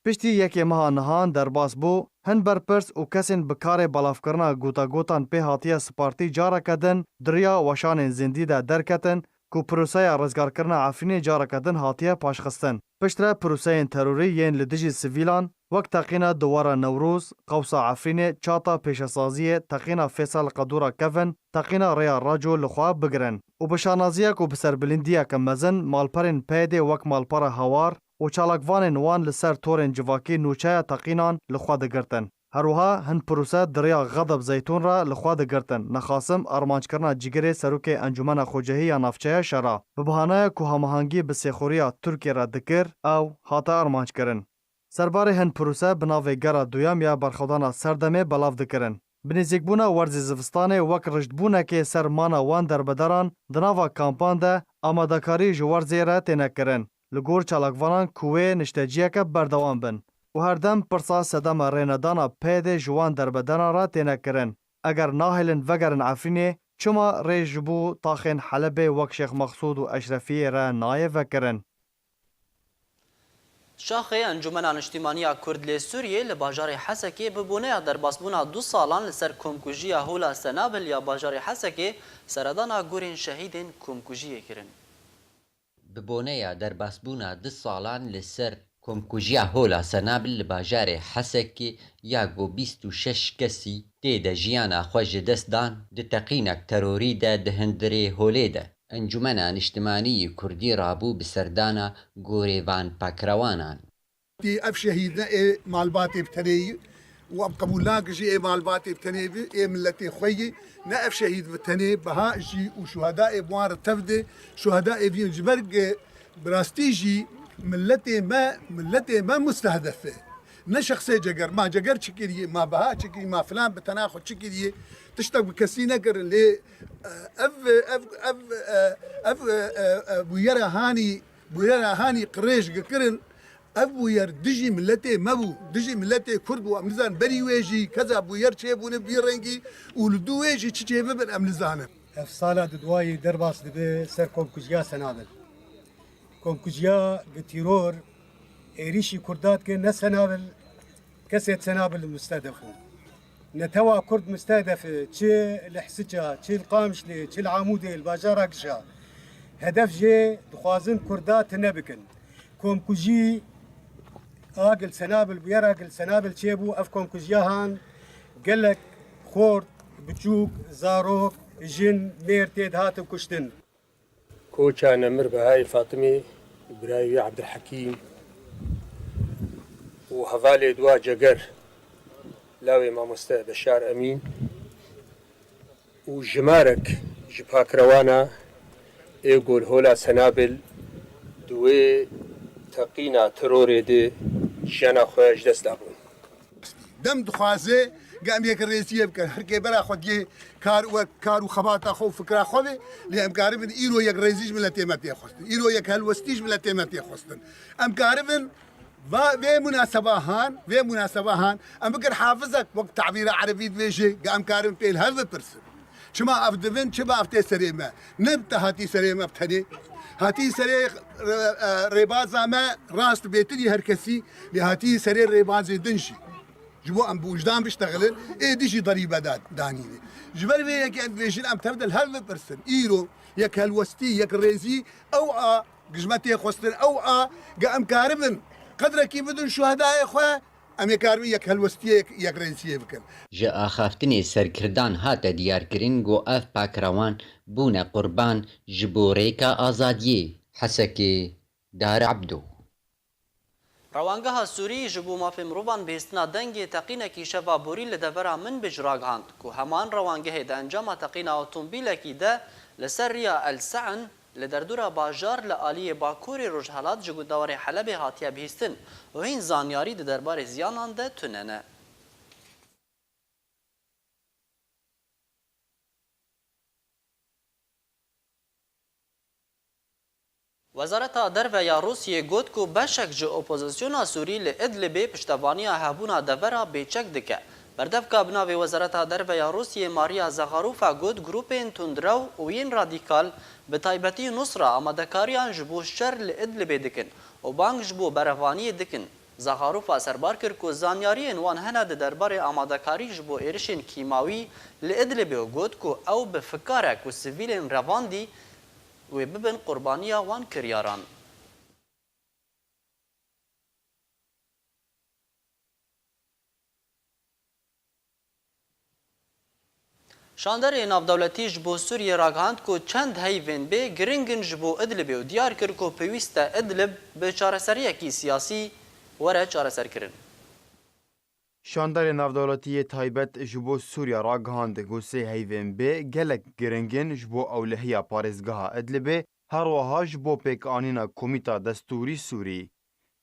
Piştî yekê meha nihan derbas bû, hin berpirs û kesên bi karê belavkirina gotagotan pê hatiye spartî careke din di riya weşanên zindî de derketin ku proseya rizgarkirina Efrînê careke din hatiye paşxistin. Piştre proseyên terorî yên li dijî sivîlan wek teqîna Duwara Newroz, Qewsa Efrînê, Çata Pêşesaziyê, teqîna Fêsal Qedûra Kevin, teqîna Rêya Raco li xwe bigirin û bi şanaziya ku bi serbilindiyeke mezin malperên PYD'ê wek malpera Hawar, û çalakvanên wan li ser torên civakî nûçeya teqînan li xwe digirtin. Her wiha hin prose di rêya Xedeb Zeytûn re li xwe digirtin, nexasim armanckirina cigirê serokê Encûmena Xwecihî ya Navçeya Şera, bi bahanaya ku hemahengî bi sêxuriya Tirkiyê re dikir, ew hate armanckirin. Serbarê hin prose bi navê Gera Duyem ya Berxwedana Serdemê belav dikirin. Bi nêzîkbûna werzê zivistanê wek rijdbûnekê ser mana wan derbederan di nava kampan de amadekarî ji werzê re têne kirin. Li gor çalakvanan ku wê nişteciyeke berdewam bin û her dem pirsa sedema rênedana PYD'ê ji wan derbederan re têne kirin. Eger nahêlin vegerin Efrînê, çima rê ji bo taxên Helebê wek Şêx Mexsûd û Eşrefiyê re nayê vekirin? Şaxê Encûmena Niştîmanî ya Kurd lê Sûriyê li bajarê Hesekê bi boneya derbasbûna du salan li ser komkujiya Hola Senabil ya bajarê Hesekê seredana gorên şehîdên komkujiyê kirin. Bi boneya derbasbûna du salan li ser komkujiya Hola Senabil li bajarê Hesekê ya ku bîst û şeş kesî tê de jiyana xwe ji dest dan, di teqînek terorî de di hundirê holê de Encûmena Niştimanî yê Kurdî rabû bi serdana gorê van pakrewanan. Ev şehîd ne ê malbatê bi tenê yî û em qebûl nakin jî ê malbatê bi tenê bi, ê miletê xwe yî. Ne ev şehîd bi tenê, biha jî û şuhedayê bi wan re tev de, şuhedayê vîn ji ber, e, bi rastî jî miletê me, miletê me mustehdef e. Ne şexsê Ceger, ma Ceger çi kiriye, ma biha çi kiriye, ma filan bi tena xwe çi kiriye, tiştek bi kesî nekirin. Lê, e, ev, ev, ev, e, ev, e, e, bûyera hanî, bûyera hanî qirêj gikirin, ev bûyer dijî miletê me bû, dijî miletê Kurd bû. Em nizanin berî wê jî keza bûyer çêbûne bi vî rengî û li dû wê jî çi çêbibin em nizanin. Ev sala di duwayî derbas dibe ser komkujiya Senabil. Komkujiya bi tîror êrîşî Kurda dike, ne Senabil, kesê Senabil mustehdefu. Netewa Kurd mustehdefe, çi li Hisiça, çi li Qamişlê, çi li Amûdê, li bajara Gişa. Hedef jê dixwazin Kurda tune bikin. Komkujî a Gil Senabil bûyer, a Gil Senabil çêbû, ev komkujiya han gelek xort, biçûk, zarok, jin, mêr tê dihatin kuştin. Koça Nemir Behayê Fatimê, birayê wî Ebdulhekîm û hevalê dua Ceger, lawê mamoste Beşar Emîn û jimarek ji pakrewana ê golhola Senabil di wê teqîna terorê de jiyana xwe ji dest dabûn. Dem dixwaze, ge em yekrêziyê bikin. Her kê bera xwe diyê kar, wek kar û xebata xwe û fikra xwe be, lê em karibin îro yekrêzî ji miletê me tê xwestin. Îro yekhelwestî ji miletê me tê xwestin. Em karibin va, vê munaseba han, vê munaseba han, em bikin hafizek, wek tabîra erebî dibêje, ge em karibin pê li hev bipirsin. Çima ev dibin, çima ev tê serê me? Ne te hatî serê me bi tenê. Hatî serê, e, e, rêbaza me rast bêtirî her kesî, lê hatî serê rêbazê din jî. Ji bo em bi wijdan biştexilin, ê dijî derîbe da-, danîne. Ji ber vê yekê em dibêjin, em tev de li hev bipirsin. Îro yekhelwestî, yekrêzî, ew a, ji me tê xwestin, ew a, ge em karibin qedrekî bidin şuhedayê xwe, em ê karibin yekhelwestiyê, yek-, yekrêziyê bikin. Ji axaftinê serkirdan hate diyarkirin ku ev pakrewan bûne qurban ji bo rêka azadiyê. Hesekê, Dar Ebdo. Rewangeha Sûrî ji bo mafê mirovan bihîstina dengê teqînekî şeva borî li devera Minbij ragihand ku heman rewangehê di encama teqîna otomobîlekî de li ser riya El Se'in, li derdora bajar li aliyê bakurê rojhelat ji gundewarê Helebê hatiye bihîstin û hîn zanyarî di derbarê ziyanan de tune ne. Wezareta Derve ya Rûsiyê got ku beşek ji opozisyona Sûrî li Idlibê piştevaniya hebûna devera bêçek dike. Berdevka bi navê Wezareta Derve ya Rûsiyê Maria Zakharova got, grûpên tundrew û yên radîkal, bi taybetî Nusra, amadekariyan ji bo şer li Idlibê dikin û bang ji bo berevaniyê dikin. Zakharova serbar kir ku zanyariyên wan hene di derbarê amadekarî ji bo êrişên kîmawî li Idlibê û got ku ew bi fikar e ku sivîlên revandî wê bibin qurbaniya wan kiryaran. Şanderê navdewletî ji bo Sûriyê ragihand ku çend heyvên bê giring in ji bo Idlibê û diyar kir ku pêwîst e Idlib bi çareseriyekî siyasî were çareserkirin. Şandarê navdewletî yê taybet ji bo Sûriya ragihand ku sê heyvên bê gelek giring in ji bo ewlehiya parêzgeha Idlibê, her wiha ji bo pêkanîna komîta destûrî Sûrî.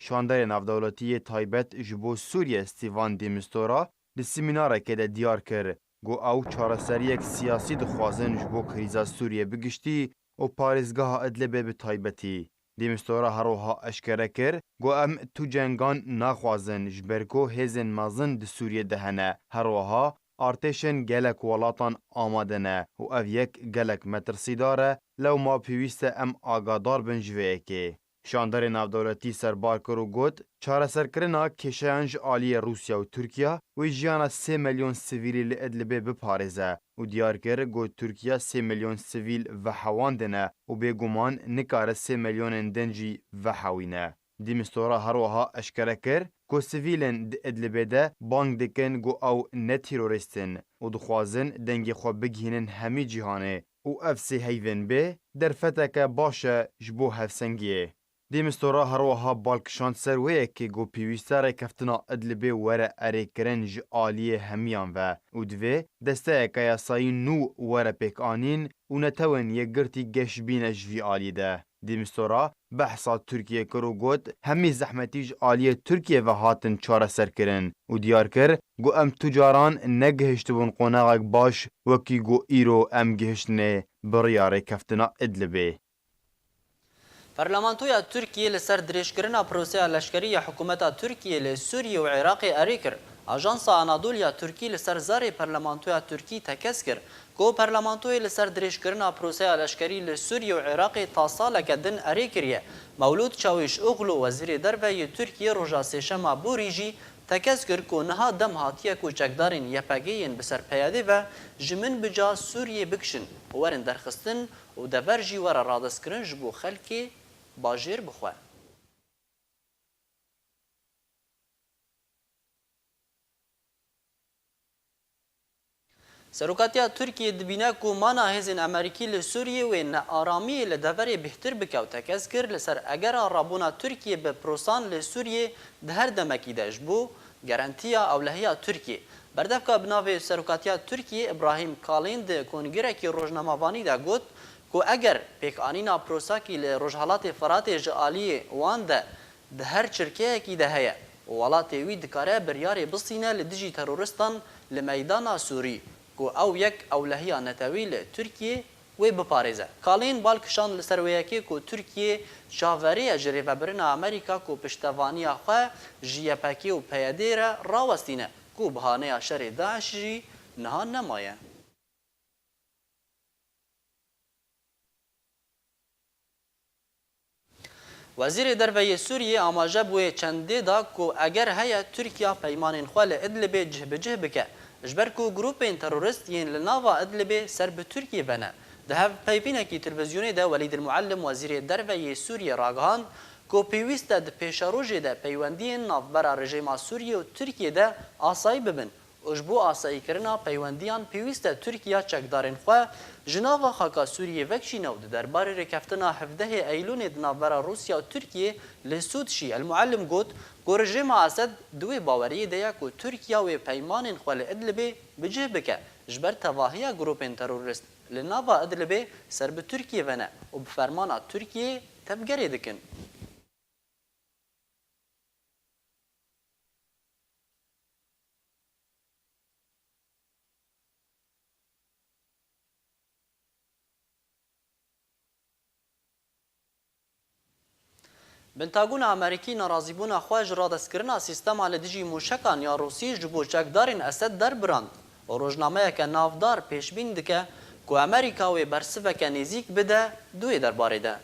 Şandarê navdewletî yê taybet ji bo Sûriye Stîvan de Mistura di semînarekê de diyar kir ku ew çareseriyek siyasî dixwazin ji bo krîza Sûriye bi giştî û parêzgeha Idlibê bi taybetî. De Mistura her wiha eşkere kir ku em tu cengan naxwazin, ji ber ku hêzên mezin di Sûriyê de hene. Her wiha artêşên gelek welatan amade ne û ev yek gelek metirsîdar e, lewma pêwîst e em agadar bin ji vê yekê. Şandarê navdewletî serbar kir û got, çareserkirina kêşeyan ji aliyê Rûsya û Tirkiya wê jiyana sê milyon sivîlî li Idlibê biparêze û diyar kir ku Tirkiya sê milyon sivîl vehewandine û bêguman nikare sê milyonên din jî vehewîne. De Mistura her wiha eşkere kir ku sivîlên di Idlibê de bang dikin ku ew ne terorîst in û dixwazin dengê xwe bigihînin hemî cîhanê û ev sê heyvên bê derfeteke baş e ji bo hevsengiyê. De Mistura her wiha bal kişand ser wê yekê ku pêwîst e rêkeftina Idlibê were erêkirin ji aliyê hemiyan ve û divê desteyeke yasayî nû were pêkanîn û Netewên Yekgirtî geş bîne ji vî alî de. De Mistura behsa Tirkiyê kir û got, hemî zehmetî ji aliyê Tirkiyê ve hatin çareserkirin û diyar kir ku em tu caran negihiştibûn qonaxek baş wekî ku îro em gihiştinê bi riya rêkeftina Idlibê. Parlamentoya Tirkiyê li ser dirêjkirina proseya leşkerî ya hikûmeta Tirkiyê li Sûriyê û Iraqê erê kir. Ajansa Anadolu ya Tirkî li ser zarê Parlamentoya Tirkî tekez kir ku Parlamentoyê li ser dirêjkirina proseya leşkerî li Sûriyê û Iraqê ta saleke din erê kiriye. Mewlûd Çawîşoglu, Wezîrê Derve yê Tirkiyê, roja Sêşema borî jî tekez kir ku niha dem hatiye ku çekdarên Y P G yên bi ser P Y D'ê ve ji Minbija Sûriyê bikişin û werin derxistin û dever jî were radestkirin ji bo xelkê bajêr bi xwe. Serokatiya Tirkiyê dibîne ku mana hêzên Amerîkî li Sûriyê wê nearamiyê li deverê bêhtir bike û tekez kir li ser egera rabûna Tirkiyê bi prosan li Sûriyê di her demekî de ji bo garantiya ewlehiya Tirkiyê. Berdevka bi navê Serokatiya Tirkiyê Îbrahîm Kalîn di kongrekî rojnamevanî de got ku eger pêkanîna prosakî li Rojhelatê Firatê ji aliyê wan de di her çirkeyekî de heye û welatê wî dikare biryarê bistîne li dijî teroristan li meydana Sûrî ku ew yek ewlehiya netewî li Tirkiyê wê biparêze. Kalîn bal kişand li ser wê yekê ku Tirkiye çaverê ye ji rêvebirina Amerîka ku piştevaniya xwe ji Y P G û P Y D re rawestîne ku bahaneya şerê DAIŞ jî niha nemaye. Wezîrê Derve yê Sûriyê amaje bi wê çendê da ku eger heye Tirkiya peymanên xwe li Idlibê cih bi cih bike, ji ber ku grûpên terorist yên li nava Idlibê ser bi Tirkiyê ve ne. Di hevpeyvînekî televîzyonê de Welîd El Muallim, Wezîrê Derve yê Sûriyê ragihand ku pêwîst e di pêşerojê de peywendiyên navbera rejêma Sûriyê û Tirkiyê de asayî bibin. Û ji bo asayîkirina peywendiyan pêwîst e Tirkiya çekdarên xwe ji nava xaka Sûriyê vekişîne û di derbarê rêkeftina hevdehê Eylûnê di navbera Rûsya û Tirkiyê li Sûd jî. El Muallim got ku rejêma Esed di wê baweriyê de ye ku Tirkiya wê peymanên xwe li Idlibê bi cih bike, ji ber tevahiya grûpên terorist li nava Idlibê ser bi Tirkiyê ve ne û bi fermana Tirkiyê tevgerê dikin. Pentagona Amerîkî nerazîbûna xwe ji radestkirina sîstema li dijî mûşekan ya Rûsî ji bo çekdarên Esed derbirand û rojnameyeke navdar pêşbîn dike ku Amerîka wê bersiveke nêzîk bide di wê derbarê de.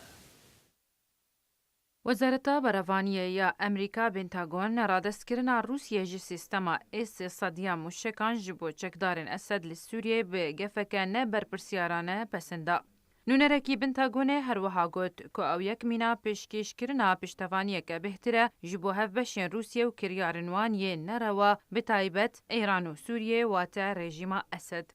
Wezareta Berevaniyê ya Amerîka, Pentagon, radestkirina Rûsiyê ji sîstema S sê sed ya mûşekan ji bo çekdarên Esed li Sûriyê bi gefeke ne berpirsiyarane pesend da. Nûnerekî Pentagonê her wiha got ku ew yek mîna pêşkêşkirina piştevaniyeke bêhtir e ji bo hevbeşên Rûsiyê û kiryarên wan yên nerewa, bi taybet Îran û Sûriyê, wate rejîma Esed.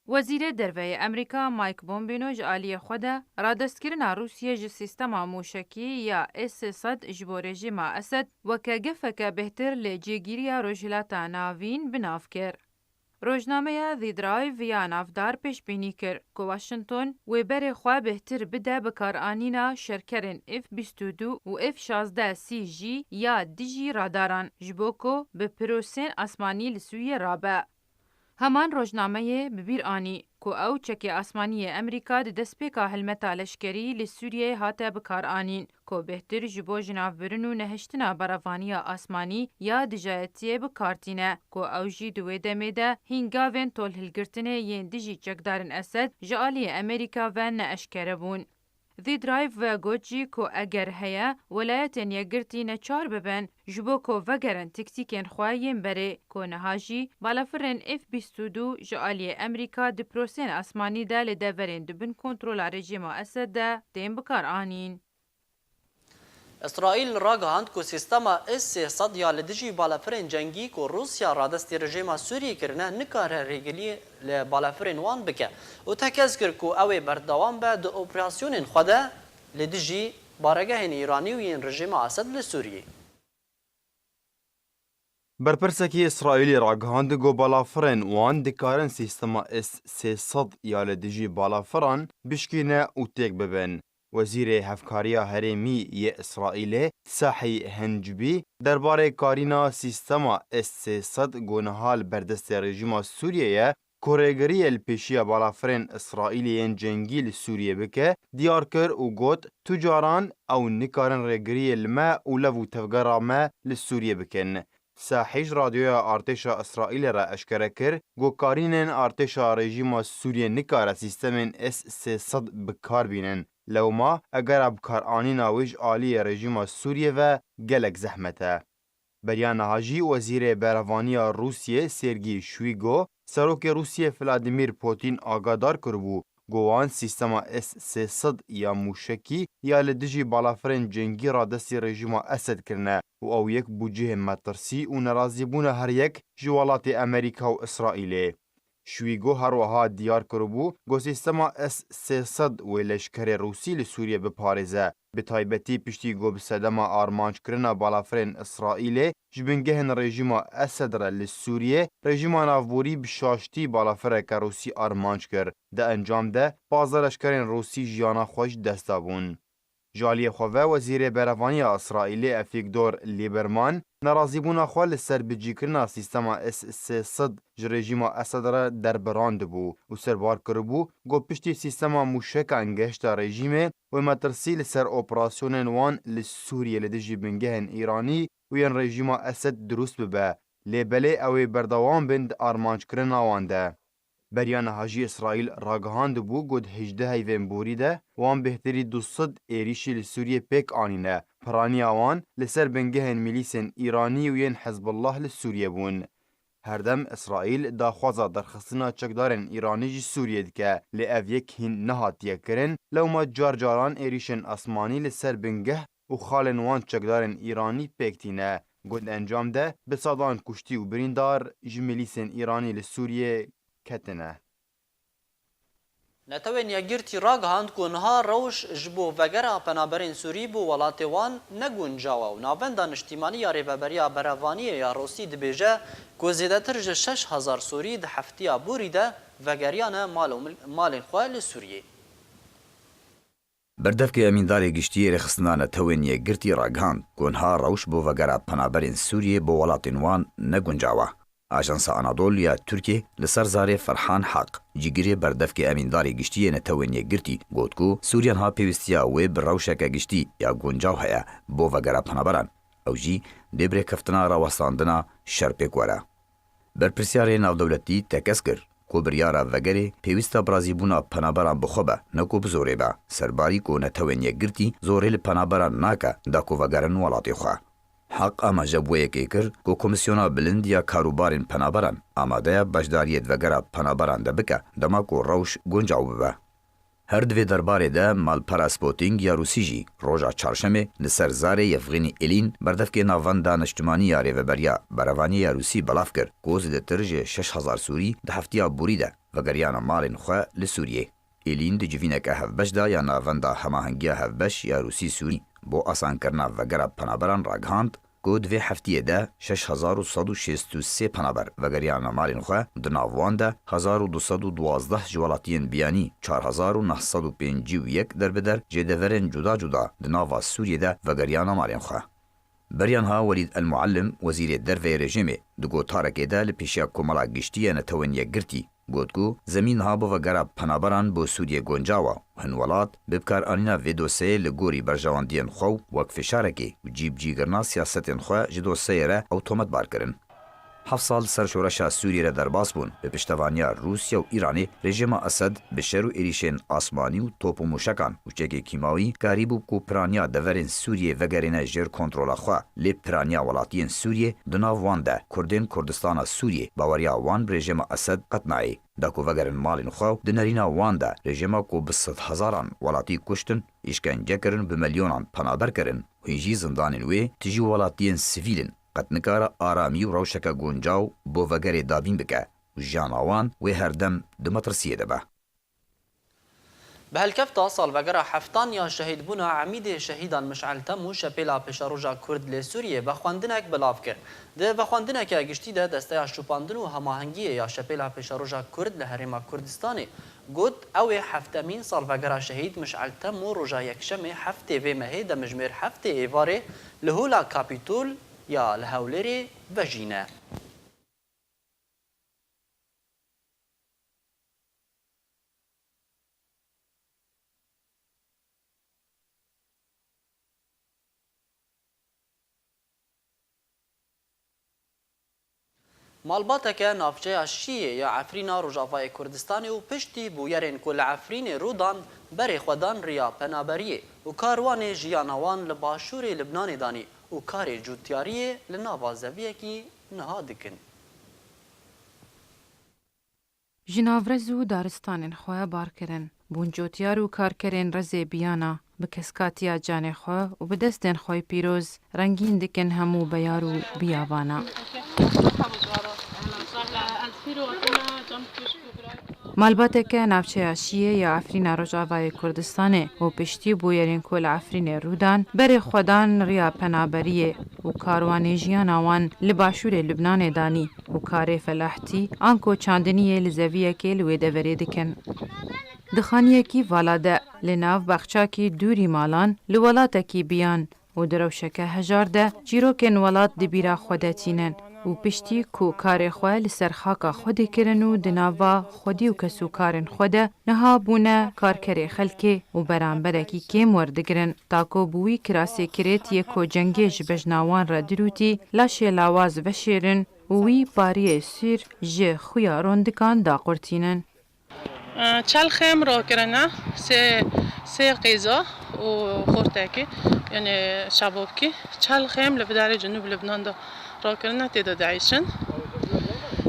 Wezîrê Derve yê Amerîka Mike Pompeo ji aliyê xwe de radestkirina Rûsiyê ji sîstema mûşekî ya S sê sed ji bo rejîma Esed weke gefeke bêhtir li cîgiriya Rojhilata Navîn bi nav kir. Rojnameya The Drive ya navdar pêşbînî kir ku Washington wê berê xwe bêhtir bide bikaranîna şerkerên F bîst û du û F şazdeh C J ya dijî radaran ji bo ku bi prosên asmanî li Sûriyê rabe. Heman rojnameyê bi bîr anî ku ew çekê asmanî yê Amerîka di destpêka hilmeta leşkerî li Sûriyeyê hate bikaranîn, ku bêhtir ji bo jinavbirin û nehiştina berevaniya asmanî ya dijayetiyê bi kar tîne, ku ew jî di wê demê de hîn gavên tolhilgirtinê yên dijî çekdarên Esed ji aliyê Amerîka ve neeşkere bûn. The Drive ve got jî ku eger heye, Welayetên Yekgirtî neçar bibin ji bo ku vegerin tektîkên xwe yên berê, ku niha jî balafirên F bîst û du ji aliyê Amerîka di prosên asmanî de li deverên di bin kontrola rejîma Esed de tên bikaranîn. Îsraîl ragihand ku sîstema S sê sed ya li dijî balafirên cengî ku Rûsya radestî rejîma Sûriyê kirine, nikare rêgirî li balafirên wan bike û tekez kir ku ew ê berdewam be di operasyonên xwe de li dijî baregehên Îranî û yên rejîma Esed li Sûriyê. Berpirsekî Îsraîlî ragihand ku balafirên wan dikarin sîstema S sê sed ya li dijî balafiran bişkîne û têk bibin. Wezîrê Hevkariya Herêmî yê Îsraîlê Sahî Hencbî derbarê karîna sîstema S sê sed ku niha li ber destê rejîma Sûriyê ye, ku rêgiriyê li pêşiya balafirên Îsraîlê yên cengî li Sûriyê bike, diyar kir û got, tu caran ew nikarin rêgiriyê li me û lev û tevgera me li Sûriyê bikin. Sahî ji radyoya artêşa Îsraîlê re eşkere kir, ku karînên artêşa rejîma Sûriyê nikare sîstemên S sê sed bi kar bînin. Lewma, egera bikaranîna wê ji aliyê rejîma Sûriyê ve gelek zehmet e. Beriya niha jî Wezîrê Berevaniya Rûsiyê Sergî Şwîgo, Serokê Rûsiyê Vladimir Putin agadar kiribû, ku wan sîstema S sê sed ya mûşekî ya li dijî balafirên cengî radestî rejîma Esed kirine û ew yek bû cihê metirsî û nerazîbûna her yek ji welatê Amerîka û Îsraîlê. Şwîgo her wiha diyar kiribû, ku sîstema S sê sed wê leşkerê Rûsî li Sûriyê biparêze, bi taybetî piştî ku bi sedema armanckirina balafirên Îsraîlê ji bingehên rejîma Esed re li Sûriyê, rejîma navborî bi şaştî balafireke Rûsî armanc kir. Di encam de, pazdeh leşkerên Rûsî jiyana xwe ji dest dabûn. Ji aliyê xwe ve Wezîrê Berevaniya Îsraîlê Avîgdor Lîberman nerazîbûna xwe li ser bicîkirina sîstema S sê sed ji rejîma Esed re derbirandibû û serbar kiribû, ku piştî sîstema mûşekan gehişta rejîmê wê metirsî li ser operasyonên wan li Sûriyê li dijî bingehên Îranî û yên rejîma Esed dirust bibe, lê belê ew ê berdewam bin di armanckirina wan de. Beriya niha jî Îsraîl ragihandibû ku di hejdeh heyvên borî de wan bêhtirî du sed êrîşî li Sûriyê pêk anîne. Piraniya wan li ser bingehên milîsên Îranî û yên Hizbullah li Sûriyê bûn. Herdem Îsraîl daxwaza derxistina çekdarên Îranî ji Sûriyê dike, lê ev yek hîn nehatiye kirin, lewma car caran êrîşên asmanî li ser bingeh û xalên wan çekdarên Îranî pêk tîne. Ku di encam de bi sedan kuştî û birîndar ji milîsên Îranî li Sûriyê ketine. Netewên Yekgirtî ragihand ku niha rewş ji bo vegera penaberên Sûrî bo welatê wan ne guncaw e û Navenda Niştîmanî ya Rêveberiya Berevaniyê ya Rûsî dibêje ku zêdetir ji şeş hezar Sûrî di heftiya borî de vegeriyane mal û mil-, malên xwe li Sûriyê. Berdevkê Emîndarê Giştî yê Rêxistina Netewên Yekgirtî ragihand ku niha rewş bo vegera penaberên Sûriyê bo welatên wan ne guncaw e. Ajansa Anadolu ya Tirkiyê li ser zarê Ferhan Haq, cîgirê berdevkê emîndarê giştî yê Netewên Yekgirtî, got ku Sûriya niha pêwîstiya wê bi rewşeke giştî ya guncaw heye bo vegera penaberan. Ew jî dê bi rêkeftina rawestandina şer pêk were. Berpirsyarê navdewletî tekez kir ku biryara vegerê pêwîsta bi razîbûna penaberan bi xwe be, ne ku bi zorê be. Serbarî ku Netewên Yekgirtî zorê li penaberan nake, da ku vegerin welatê xwe. Heq amaje bi wê yekê kir ku Komîsyona Bilind ya Karûbarên Penaberan amade ye beşdariyê di vegera penaberan de bike, dema ku rewş guncaw bibe. Her di vê derbarê de malpera Spotting ya Rûsî jî roja çarşemê li ser zarê Yevgînî Elîn, berdevkê Navenda Niştimanî ya Rêveberiya Berevaniyê ya Rûsî, belav kir ku zêdetir ji şeş hezar Sûrî di heftiya borî de vegeriyane malên xwe li Sûriyê. Elîn di civîneke hevbeş de ya Navenda Hemahengiya Hevbeş ya Rûsî-Sûrî bo asankirina vegera penaberan ragihand ku di vê heftiyê de şeş hezar û sed û şêst û sê penaber vegeriyane malên xwe, di nav wan de hezar û du sed û duwazdeh ji welatiyên biyanî, çar hezar û neh sed û pêncî û yek derbider jêdeverên cuda cuda di nava Sûriyê de vegeriyane malên xwe. Beriya niha Welîd El Muallim, wezîrê derve yê rejîmê, di gotarekê de li pêşiya Komela Giştî ya Netewên Yekgirtî, got ku zemîn niha bo vegera penaberan bo Sûriyê guncaw e û hin welat bi bikaranîna vê doseyê li gorî berjewendiyên xwe û wek fişarekê û cîbicîkirina siyasetên xwe ji doseyê re ew tometbar kirin. Heft sal li ser şoreşa Sûriyê re derbas bûn. Bi piştevaniya Rûsya û Îranê, rejîma Esed bi şer û êrîşên asmanî û top û mûşekan û çekê kîmawî karîbû ku piraniya deverên Sûriyê vegerîne jêr kontrola xwe. Lê piraniya welatiyên Sûriyê, di nav wan de Kurdên Kurdistana Sûriyê, baweriya wan bi rejîma Esed qet nayê. Da ku vegerin malên xwe û di nerîna wan de rejîma ku bi sedhezaran welatî kuştin, îşkence kirin, bi milyonan penaber kirin, hûn jî zindanên wê tijî welatiyên sivîl in, qet nikare aramî û rewşeke guncaw bo vegerê dabîn bike û jiyana wan wê herdem di metirsiyê de be. Bi helkefta salvegera heftan ya şehîdbûna Emîdê Şehîdan Mişel Tem û Şepêla Pêşeroja Kurd lê Sûriyê vexwendinek belav kir. Di vexwendineke giştî de Desteya Şopandin û Hemahengiyê ya Şepêla Pêşeroja Kurd li Herêma Kurdistanê got, ew ê heftemîn salvegera Şehîd Mişel Tem û roja Yekşemê heftê vê mehê demijmêr heftê Êvarê li Hola Kapîtol ya li Hewlêrê vejîne. Malbateke navçeya Şiyê ya Efrîna Rojavayê Kurdistanê û piştî bûyerên ku li Efrînê rû dan, berê xwe dan riya penaberiyê û karwanê jiyana wan li başûrê Libnanê danî û karê cotyariyê li nava zeviyekî niha dikin. Ji nav rez û daristanên xwe bar kirin, bûn cotyar û karkerên rezê biyana, bi keskatiya canê xwe û bi destên xwe pîroz rengîn dikin hemû beyar û biyabana. Malbateke navçeya Şiyê ya Efrîna Rojavayê Kurdistanê û piştî bûyerên ku li Efrînê rû dan, berê xwe dan riya penaberiyê û karwanê jiyana wan li başûrê Lubnanê danî û karê felahtî anko çandiniyê li zeviyekê li wê deverê dikin. Di xaniyekî vala de, li nav baxçakî dûrî malan, li welatekî biyan û di rewşeke hejar de çîrokên welat di bîra xwe de tînin û piştî ku karê xwe li ser xaka xwe dikirin û di nava xwedî û kesûkarên xwe de niha bûne karkerê xelkê û beramberekî kêm werdigirin, ta ku bi wî kirasê kirêt yê ku cengê ji bejna wan re dirûtî, laşê lawaz veşêrin û wî pariyê sîr ji xuya rondikan daqurtînin. Çel xem rakirine, sê, sê qêza û xortekî, yani şebabkî. Çel xem li vidarê Cenûb Libnan de rakirine, tê de dieyşin.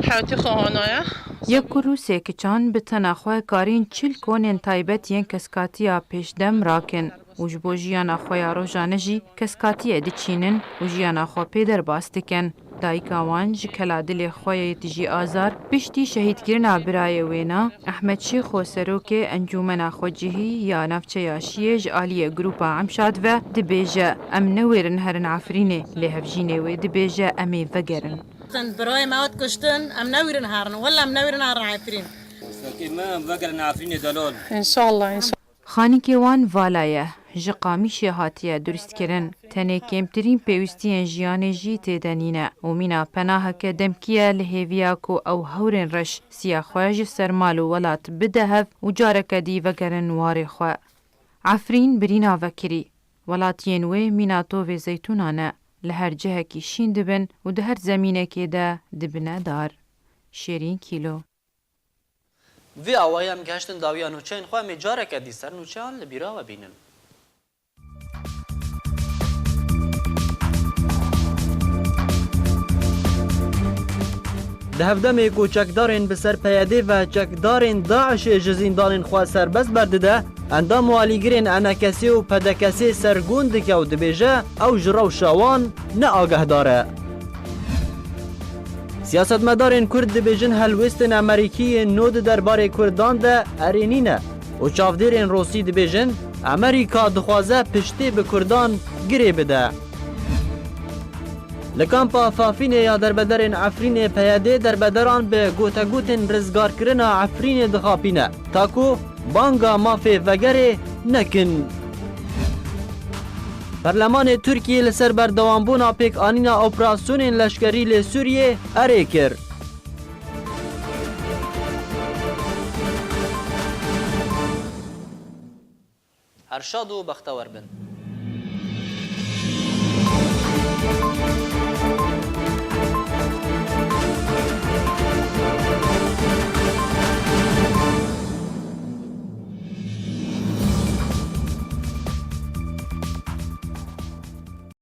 Hewtî xwe anaye. Yek kur û sê kiçan bi tena xwe karîn çil konên taybet yên keskatiya pêşdem rakin û ji bo jiyana xwe ya rojane jî keskatiyê diçînin û jiyana xwe pê derbas dikin. Dayika wan ji kela dilê xwe yê dijî azar, piştî şehîdkirina birayê wêna, Ehmed Şêxo serokê Encûmena Xwecihî ya navçeya Şiyê ji aliyê Grûpa Emşad ve dibêje, em newêrin herin Efrînê, lê hevjînê wê dibêje, em ê vegerin. Birayê me hat kuştin, em newêrin herin, wela em newêrin herin Efrîn. Em vegerin Efrînê delal. Înşallah, înşallah. Xanîkê wan vala ye. ji qamîşê hatiye duristkirin. Tenê kêmtirîn pêwîstiyên jiyanê jî tê de nîne û mîna penaheke demkî ye li hêviya ku ew hewrên reş siya xwe ji ser mal û welat bide hev û careke dî vegerin warê xwe. Efrîn birîna vekirî. Welatiyên wê mîna tovê zeytûnan e. Li her cihekî şîn dibin û di her zemînekê de dibine dar. Şêrîn Kîlo. Vî awayî em gehiştin dawiya nûçeyên xwe, em ê careke dî ser nûçeyan li bîra we bînin. Di hevdemê ku çekdarên bi ser P Y D ve çekdarên DAIŞê ji zîndanên xwe serbest berdide, endam û alîgirên ENKSê û PDKSê sergûn dike û dibêje, ew ji rewşa wan ne agehdar e. Siyasetmedarên Kurd dibêjin helwêstên Amerîkî yên nû di derbarê Kurdan de erê nîne û çavdêrên Rûsî dibêjin Amerîka dixwaze piştê bi Kurdan girê bide. Li kampa Fafînê ya derbederên Efrînê P Y D derbederan bi gotegotên rizgarkirina Efrînê dixapîne, ta ku banga mafê vegerê nekin. Perlemanê Tirkiyê li ser berdewambûna pêkanîna operasyonên leşkerî li Sûriyê erê kir. Her şad û bextewer bin.